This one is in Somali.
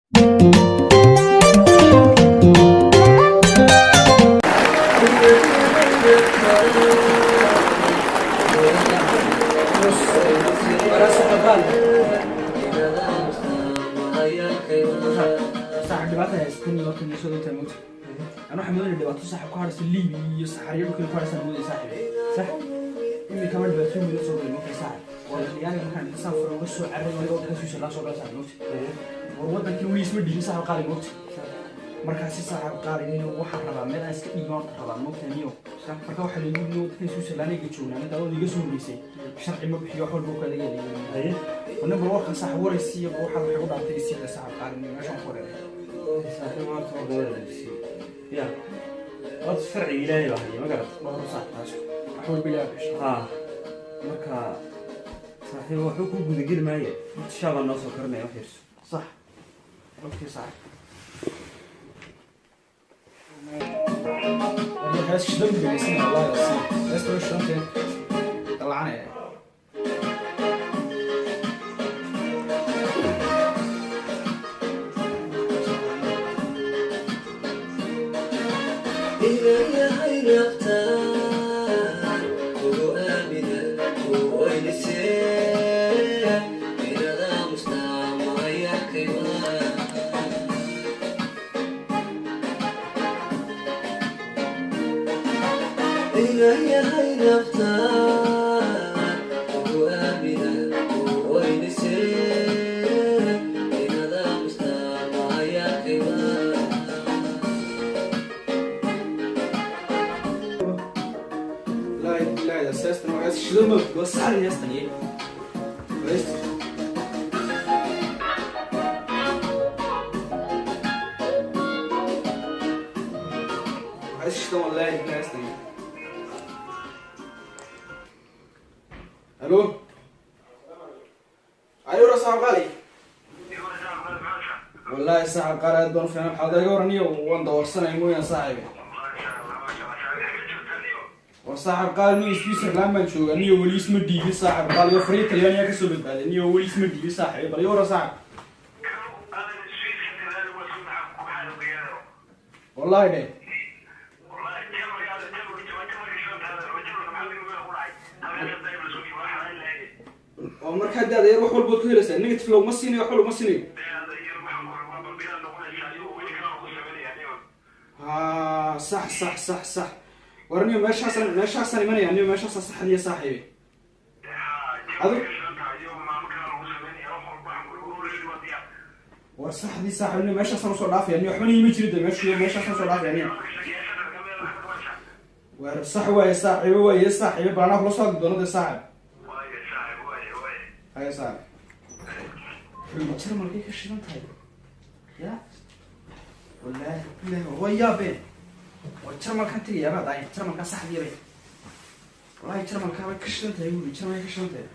Saaxib, dhibaata haysatan iyo horta soo dogtaa moogta. Anu waxaan moodaya dhibaato, saaxib, ku hadhaysa Liibiya iyo saxariyo dhulka ku hadhaysa moodaya, saaxib. Sax imika ma dhibaato weyn soo galay moogta, saaxib. Waa Talyaaniga markaan intaan furo uga soo carray waliba waddanka Switzerland soo galay, saaxib, moogta. War waddankii weli isma dhiibin, saaxib qaali, moogta. Markaasi, saaxib qaali, niyo waxaan rabaa meel aan iska dhiiban horta rabaa, moogta niyo. Marka waxaa lagu yidhi waddankan Switzerland iga joognaa mid adood iga soo horreysay, sharci ma bixiyo, wax walba u kala yeelay. Nin bal warkan, saaxib, waraysiiya waxaad waxay u dhaantay isiida, saaxib qaali, niyo meeshaan ku wareeray. Saaxiib, maanta waa gabadha dugsiye ya horta sharciga Ilaahay baa haya, ma garat? Waa hor, saaxib, taas wax walba Ilaahay bixisho. Haa, marka saaxiib waxuu kuu gudageli maaye, horta shaabaa noo soo karinaya, wax yarso. Sax, okay, saaxib. Warya, hees shidan buu dhegeysanaya, wallahi si heesta way shidantee dalacanaya. Laa ilaaha illa, heestan waa hees shidan, ma waa saxan heestan iyo heesta. Hees shidan, wallahi bilaahi heestan. Alo, ayo saaxib qaali. Wallahi saaxib qaali, aad baan u fiicnaa. Maxaad iga waraniyo? Waan dawarsanay mooyaan, saaxiib. War saaxib qaali, niyo Switzerland baan joogaa, niyo weli isma dhiibin, saaxib qaali. Oo farii Talyaaniga kasoo badbaaday, niyo weli isma dhiibin, saaxib. Bal iga waran, saaxib. Wallahi dhe. Oo markaa daada yar wax walbood ku helaysaa, negative loguma siinayo, wax walba ma siinayo. Ha, sax sax sax sax. War niyo meeshaasaan imanaya, niyo meeshaasaan saxdiya, saaxiibe. Adu war saxdii, saaxiib, niyo meeshaasaan usoo dhaafaya, niyo waxbana iima jirin de meeshu, meeshaasaan usoo dhaafaya, niyo. War sax waaye, saaxiibe, waaye saaxiibe. Bal anaa kula soo hadli doono de, saaxib. Haya saaxib. Wuxuu Jarmalkay ka shidan tahay ya, wallaahi billahi waa yaabeen. War Jarmalkaan tegayaabaa daay, Jarmalkaa saxdiya bay, wallahi Jarmalkaa bay ka shidan tahay buuri, Jarmalkay ka shidan tahay.